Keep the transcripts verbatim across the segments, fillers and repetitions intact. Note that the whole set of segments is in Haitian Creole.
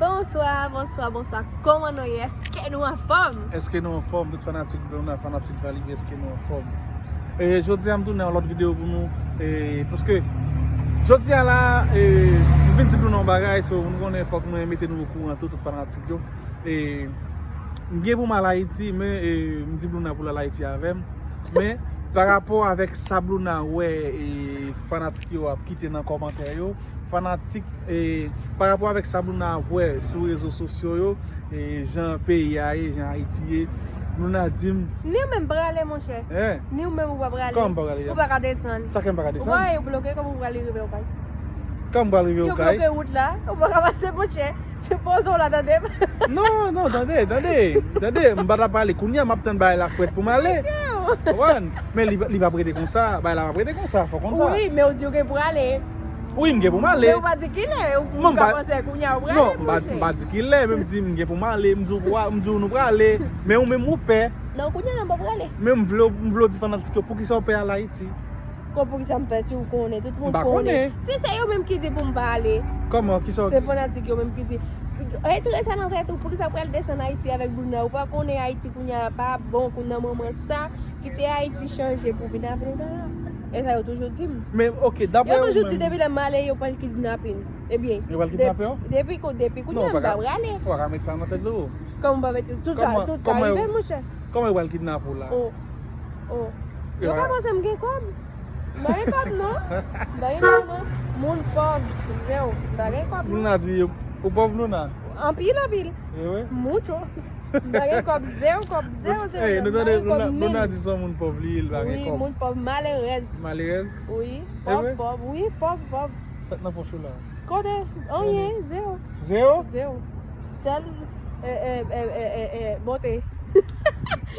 Bonswa, bonswa, bonswa. Kòman nou ye? Èske nou anfòm? Èske nou anfòm? Tout fanatik Bluna, fanatik Valiby, èske nou anfòm? E, jodi a m tounen yon lòt videyo pou nou. E, paske jodi a la, e, m vin di Bluna yon bagay, so nou konnen fòk mwen mete nou okouran tou, tout fanatik yo. E, m gen pou m al Ayiti, men, e, m di Bluna pou l al Ayiti avè m. Men, pa rapò avèk sa Bluna wè, e, fanatik yo ap kite nan kòmantè yo, fanatik, e, pa rapò avèk sa Bluna ap wè sou rezo sosyo yo, e, jan peyi a ye, jan Ayiti ye, Bluna di m. Ni w menm prale, monchè. Hein? Ni w menm ou pa prale. Kòman m pa prale? Ou pa ka desann. Sa fè m pa ka desann? Ou pa wè yo bloke, kòman ou prale rive Okay? Kòman m pral rive Okay? Yo bloke wout la, ou pa ka pase, monchè. Se poze w la, tande. Non, non, tande, tande, tande, m pa t ap pale. Kounye a m ap tann bagay la frèt pou m ale. Konprann? Men li, li p ap rete konsa, bagay la p ap rete konsa, fò w konn sa. Wi, men ou di w gen pou ale. Wi, m gen pou m ale. Men ou pa di kilè, ou ka panse kounye a ou prale, monchè. Non, m pa di kilè, men m di m gen pou m ale, m di w pou a-, m di w nou prale, men ou menm ou pè. Non, kounye a la m pa prale. Men m vle, m vle w di fanatik yo, poukisa w pè al Ayiti? Kon poukisa m pè si w konnen, tout moun konnen. Si se yo menm ki di pou m pa ale. Kòman, kisa w di? Se fanatik yo menm ki di. Retire sa nan tèt ou, poukisa w pral desann Ayiti avèk Bluna? Ou pa konnen Ayiti kounye a pa bon, kounye a manman sa, kite Ayiti chanje pou vin a Bluna. E sa yo toujou di m. Men, ok, daprè ou menm. Yo toujou di depi lè m ale, yo pral kidnape m. Ebyen, yo pral kidnape w? Depi, depi kounye a m pa prale. Ou pa ka met sa nan tèt ou. Kòman m pa mete tout sa, tout ka rive, monchè. Kòman yo pral kidnape w la? Oh, oh. Yo ka panse m gen kòb. M pa gen kòb non. M pa gen kòb non. Moun pòv, zewo. M pa gen kòb non. Bluna di, ou pòv Bluna? Anpil, anpil. E wi? Mucho. M pa gen kòb, zewo kòb, zewo, zewo, zewo. Nou tande Bluna di se yon moun pòv li ye, li pa gen kòb. Wi, moun pòv, malerèz. Malerèz? Wi, pòv, pòv, wi, pòv, pòv. Sa k nan pòch ou la? Kote? Anyen, zewo. Zewo? Zewo. Sèl, e, e, e, e, e, e, bote.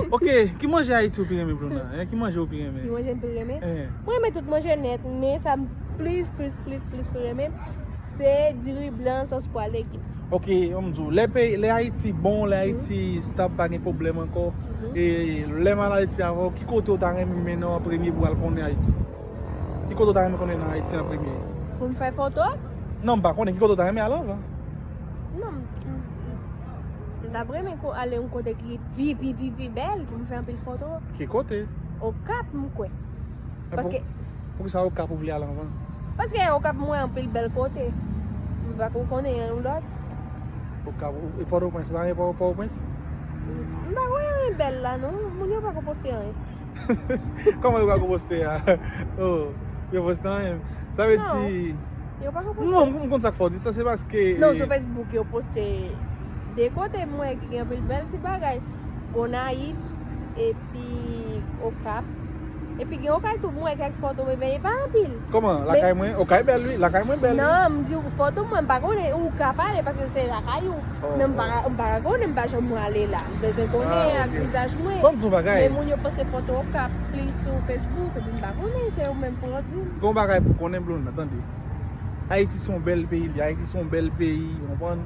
Ok, ki manje Ayiti ou pi renmen, Bluna? Hein, ki manje ou pi renmen? Ki manje m pi renmen? Eh. Mwen renmen tout manje nèt, men sa m plis, plis, plis, plis renmen, se diri blan, sòs pwa, legim. Ok, ann di w, lè peyi, lè Ayiti bon, lè Ayiti stab, pa gen pwoblèm ankò. E lè m al Ayiti avè w, ki kote w ta renmen m mennen w an premye pou w al konnen Ayiti? Ki kote w ta renmen konnen nan Ayiti an premye? Pou m fè foto? Non, m pa konnen. Ki kote w ta renmen al anvan? Non, m, m, m, m t ap renmen ko-, ale yon kote ki pi, pi, pi, pi bèl pou m fè anpil foto. Ki kote? Okap, m kwè. Paske. Poukisa Okap ou vle al anvan? Paske Okap m wè anpil bèl kote. M pa ko konnen yon lòt. Okap, e Pòtoprens, ou pa gen Pò-, Pòtoprens? M pa wè anyen bèl la non. Moun yo pa ko poste anyen. Kòman yo pa ko poste a? Oh, yo poste anyen. Sa vle di. Yo pa ko poste. Non, m, m konn sa k fè w di sa, se paske. Non, sou Facebook yo poste de kote m wè ki gen anpil bèl ti bagay. Gonayiv, epi Okap. Epi gen Okay tou, m wè kèk foto, men, men e pa anpil. Kòman? Lakay mwen, Okay bèl wi, lakay mwen bèl wi. Non, m di w foto mwen, m pa konnen, ou ka pale paske se lakay ou. Men m pa, m pa konnen, m pa janm ale la. M bezwen konnen ak vizaj mwen. Ban m di w bagay. Men moun yo poste foto Okap plis sou Facebook, epi m pa konnen, se ou menm pou w di m. Gon bagay pou konnen, Bluna, tande. Ayiti se yon bèl peyi, li. Ayiti se yon bèl peyi, ou konprann?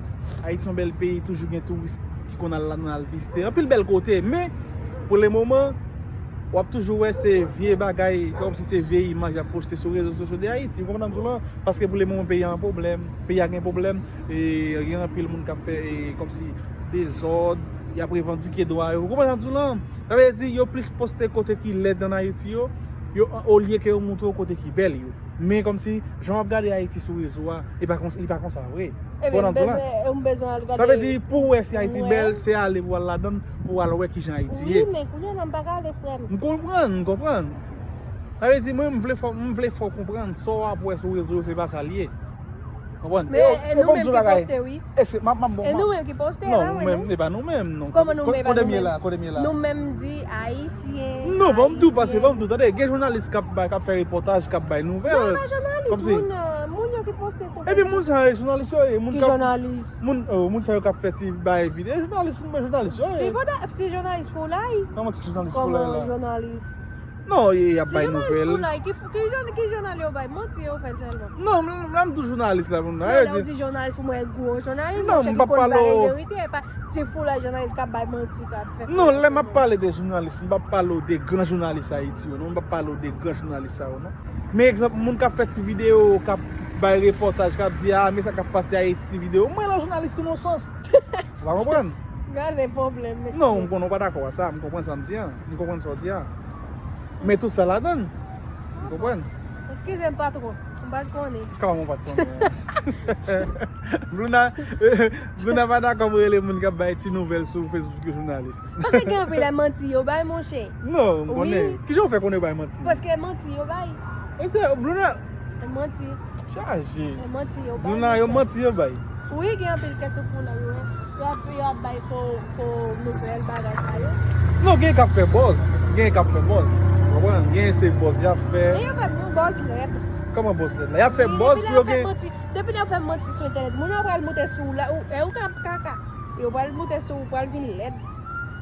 Ayiti se yon bèl peyi, toujou gen touris ki konn al ladan al vizite. Anpil bèl kote, men pou le moman, w ap toujou wè se vye bagay, se kòmsi se vye imaj y ap poste sou rezo sosyo de Ayiti. Ou konprann sa m di w lan? Paske pou le moman, peyi a an pwoblèm. Peyi a gen pwoblèm, e gen anpil moun k ap fè, e, kòmsi dezòd, y ap revandike dwa yo. Ou konprann sa m di w lan? Sa vle di, yo plis poste kote ki lèd ann Ayiti yo, yo, olye ke yo montre w kote ki bèl yo. Men kòmsi, jan w ap gade Ayiti sou rezo a, e pa konsa, li pa konsa vre. Ebyen, m bezwen, m bezwen al gade. Sa vle di, pou w wè si Ayiti bèl, se ale pou w al ladan l, pou w al wè kijan Ayiti ye. Wi, men kounye a la, m pa ka ale, frè m. M konprann, m konprann. Sa vle di, mwen, m vle fè, m vle fè w konprann, sa w ap wè sou rezo yo, se pa sa l ye. Konprann? Men, e nou menm ki poste, wi. E se, m ap, m ap, e nou menm ki poste, non, nou menm, e pa nou menm, non. Kòman nou menm, e pa nou menm? Kote m ye la, kote m ye la? Nou menm di Ayisyen. Non, ban m di w, paske, ban m di w, tande, gen jounalis k ap bay, k ap fè repòtaj, k ap bay nouvèl. Non, pa jounalis, moun, euh, moun yo ki poste sou Facebook. Epi moun sa yo, jounalis yo ye, moun k ap. Ki jounalis? Moun, euh, moun sa yo k ap fè ti bay videyo, jounalis, jounalis yo ye. Ti jounalis foulay. Kòman ti jounalis foulay la? Kòman jounalis? Non, y, y ap bay nouvèl. Ki jounal foulay? Ki, ki joun-, ki jounal yo bay? Manti yo fè sèlman. Non, m, m, m di jounalis la, moun nan. Non, lè w di jounalis, pou mwen, gwo jounalis, non, monchè ki konn pale verite, e pa ti foulay jounalis k ap bay manti, k ap fè. Non, lè m ap pale de jounalis, m p ap pale w de gran jounalis Ayiti yo, non, m p ap pale w de gran jounalis sa yo, non. Men egzanp, moun k ap fè ti videyo, k ap bay repòtaj, k ap di, a, men sa k ap pase Ayiti, ti videyo. Mwen, lè w Jounalis tou nan sans. Ou pa konprann? Gade pwoblèm, mesye. Non, m konnen w pa dakò a sa. M konprann sa m di a. M konprann sa w di a. Men tout sa ladan l. M konprann. Eskize m, patwon. M pa t konnen. Kòman w pa t konnen? Bruna, Bruna pa dakò pou rele moun k ap bay ti nouvèl sou Facebook yo jounalis. Paske gen anpil manti yo bay, monchè. Non, m konnen. Wi. Kijan w fè konnen yo bay manti? Paske manti yo bay. E se Bruna. E manti. Chaje. E manti yo bay, Bruna, yo monchè. Manti yo bay. Wi, gen anpil kè sou koulè yo, wi. Yo ap, yo ap bay fo, fo nouvèl, bagay sa yo. Non, gen k ap fè buzz. Gen k ap fè buzz. Ou konprann? Gen se buzz y ap fè. Men yo fè bon buzz lèd. Kòman buzz lèd la? Y ap fè buzz pou yo gen. Depi lè yo fè manti sou entènèt, moun yo pral moute sou ou la, ou, e ou k ap kaka. Yo pral moute sou ou, pral vin lèd.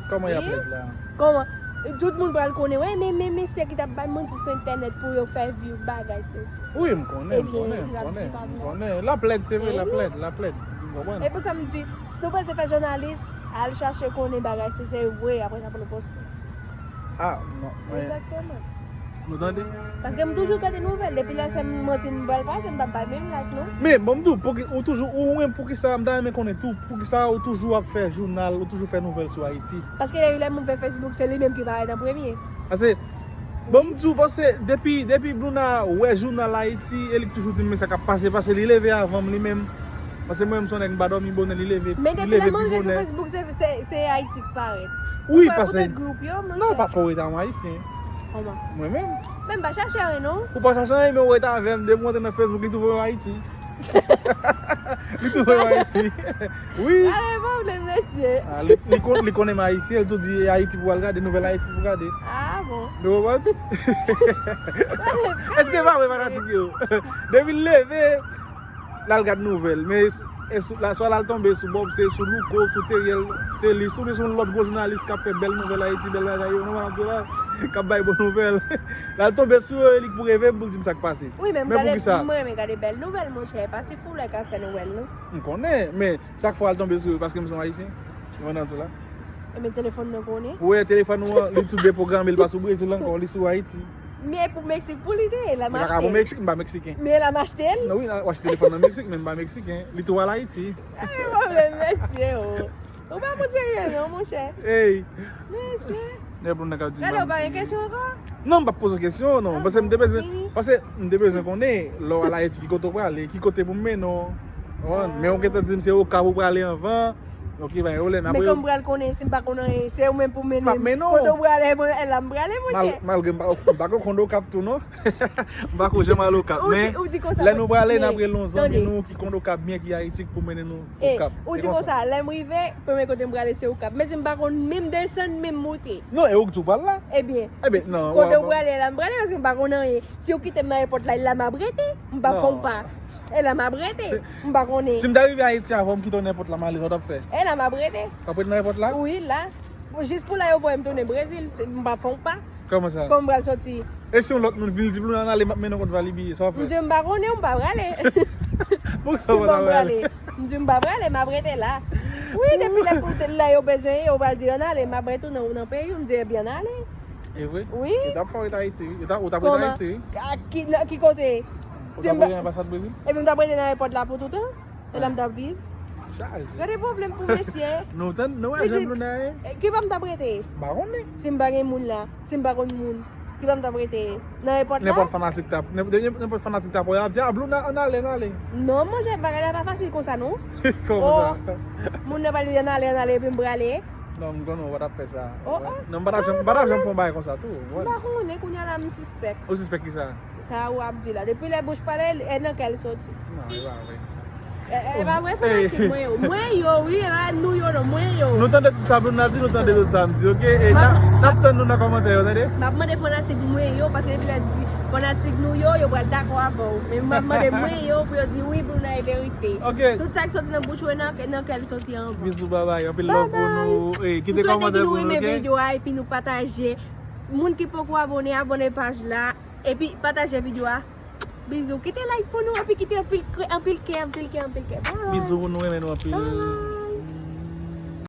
Kòman y ap lèd la? Kòman? Tout moun pral konnen, wi, men, men, mesye ki t ap bay manti sou entènèt pou yo fè views bagay, se, se, se. Wi, m konnen, m konnen, m konnen, m konnen. L ap lèd, se vre, l ap lèd, l ap lèd. M konprann. E pou sa m di, si nou panse fè jounalis, al chache konnen bagay, se, se vre, apre sa pou nou poste. Ah, non, men. Egzakteman. Nou tande? Paske m toujou gade nouvèl. Depi lè se manti m pral pase, m p ap bay menm like, non. Men, bon, m di w, pouki, ou toujou, ou menm, poukisa, m ta renmen konnen tou, poukisa ou toujou ap fè jounal, ou toujou fè nouvèl sou Ayiti? Paske lè, lè moun fè Facebook, se li menm ki parèt an premye. Paske, bon, m di w, paske depi, depi Bruna wè jounal Ayiti, e li k toujou di m, men sa k ap pase, paske li leve avan m, li menm. Paske mwen menm, se yon nèg m pa dòmi bonè, li leve, li leve pi bonè. Men depi lè m antre sou Facebook, se, se, se Ayiti k parèt. Wi, paske, non, paske ou rete yon Ayisyen. Kòman? Mwen menm. Men m pa chache anyen, non. Ou pa chache anyen, men ou rete avè m. Depi w antre nan Facebook, li twouve w Ayiti. Li twouve w Ayiti. Wi. Gade pwoblèm, mesye. Ah, li, li kon-, li konnen m Ayisyen, li tou di e Ayiti pou w al gade, nouvèl Ayiti pou w gade. Ah bon? Nou konprann? Èske pa vre, fanatik yo? Depi l leve, l al gad nouvèl. Men e sou, e sou, la, swa l al tonbe sou Bob, se sou Louko, sou Teriel, Telis, oubyen se yon lòt gwo jounalis k ap fè bèl nouvèl Ayiti, bèl bagay yo, non, madam Tola, k ap bay bon nouvèl. L al tonbe sou yo, e li k pou reve m pou l di m sa k pase. Wi, men m gade, m renmen gade bèl nouvèl, monchè. E pa ti foulè k ap fè nouvèl, non. M konnen, men chak fwa l tonbe sou yo, paske m se yon Ayisyen. Ou konprann tou la? Ebyen, telefòn nan konnen. Ou wè telefòn ou an, li tou deprograme, li pa sou Brezil ankò, li sou Ayiti. Men pou Meksik pou li te ye, la m achte l. Li pa ka pou Meksik, m pa Meksiken. Men la m achte l. Non, wi, w achte telefòn nan Meksik, men m pa Meksiken. Li tou al Ayiti. Gade pwoblèm, mesye, o. Ou pa moun serye non, monchè. Ey. Mesye. Nèg pou nèg ap di gade, ou pa gen kesyon ankò? Non, m p ap poze w kesyon, non. Paske m te bezwen, paske m te bezwen konnen, lè w al Ayiti, ki kote w prale, ki kote pou m mennen w. Ou konprann? Men ou gentan di m se Okap ou prale anvan. Ok, pa gen pwoblèm. Men kòman m pral konnen si m pa konn anyen? Se ou menm pou mennen m. Kote w prale, mwen, la m prale, monchè. Malgre m pa, m pa konn Okap tou, non. M pa ko janm al Okap, men lè nou prale, n ap rele yon zanmi nou ki konn Okap byen, ki Ayiti, pou mennen nou Okap. Ou di konsa, lè m rive, premye kote m prale se Okap. Men si m pa konn menm desann, menm moute. Non, e ou k di w pral la? Ebyen, kote w prale, la m prale, paske m pa konn anyen. Si w kite m nan èpòt la, e la m ap rete. M p ap fè yon pa. E la m ap rete. M pa konnen. Si m ta rive Ayiti avan w, m kite w nan èpòt la, m ale, sa w t ap fè? E la m ap rete. W ap rete nan èpòt la? Wi, la. Jis pou la yo voye m tounen Brezil, m p ap fè yon pa. Kòman sa? Kòman m pral sòti? E si yon lòt moun vin di, Bruno, ann ale, m ap mennen w kot Valibi, sa w ap fè? M di, m pa konnen, m pa prale. Poukisa w pa ta prale? M di, m pa prale, m ap rete la. Wi, depi lè pou lè yo bezwen, yo pral di, ann ale, m ap retounen ou nan peyi w, m di, ebyen, ann ale. E vre? Wi. Yo t ap fè w ret Ayiti, wi. Yo t ap, ou t ap ret Ayiti, wi. Kòman? A ki, nan ki kote? Ou t ap rete nan anbasad Brezil? Epi m t ap rete nan èpòt la pou toutan? E la m t ap viv. Chaje. Gade pwoblèm pou mesye. Nou tann, nou wè jan Bruno ye. Ki bò m t ap rete? M pa konnen. Si m pa gen moun la, si m pa konn moun, ki bò m t ap rete? Nan èpòt la? Nenpòt fanatik t ap, nen-, nen-, nenpòt fanatik t ap wè, y ap di, a, Bruno, ann ale, ann ale. Non, monchè, bagay la pa fasil konsa, non. Kòman sa? Moun nan pral di, ann ale, ann ale, epi m prale. Non, m konnen w pa t ap fè sa. Non, m pa t ap janm, m pa t ap janm fè yon bagay konsa tou. M pa konnen, kounye a la, m sispèk. Ou sispèk kisa? Sa ou ap di la. Depi lè bouch pale, e nan kè l soti. Non, e pa vre. E, e, e pa vre, fanatik mwen yo. Mwen yo, wi, e pa nou yo, non, mwen yo. Nou tande tout sa Bruno di, nou tande tout sa m di, ok? E n ap, n ap tann nou nan kòmantè yo, tande? M ap mande fanatik mwen yo, paske depi lè di fanatik nou yo, yo pral dakò avè w. Men m ap mande mwen yo pou yo di wi, Bruno, e verite. Ok. Tout sa ki soti nan bouch ou, e nan, nan kè l soti ankò. Bizou, babay, anpil love pou nou. E, kite kòmantè pou nou, ok? M swete ke nou renmen videyo a, epi nou pataje. Moun ki poko abòne, abòne paj la. Epi pataje videyo a. Bizou. Kite like pou nou epi kite anpil kre-, anpil kè, anpil kè, anpil kè. Bye. Bizou pou nou, renmen nou anpil. Bye.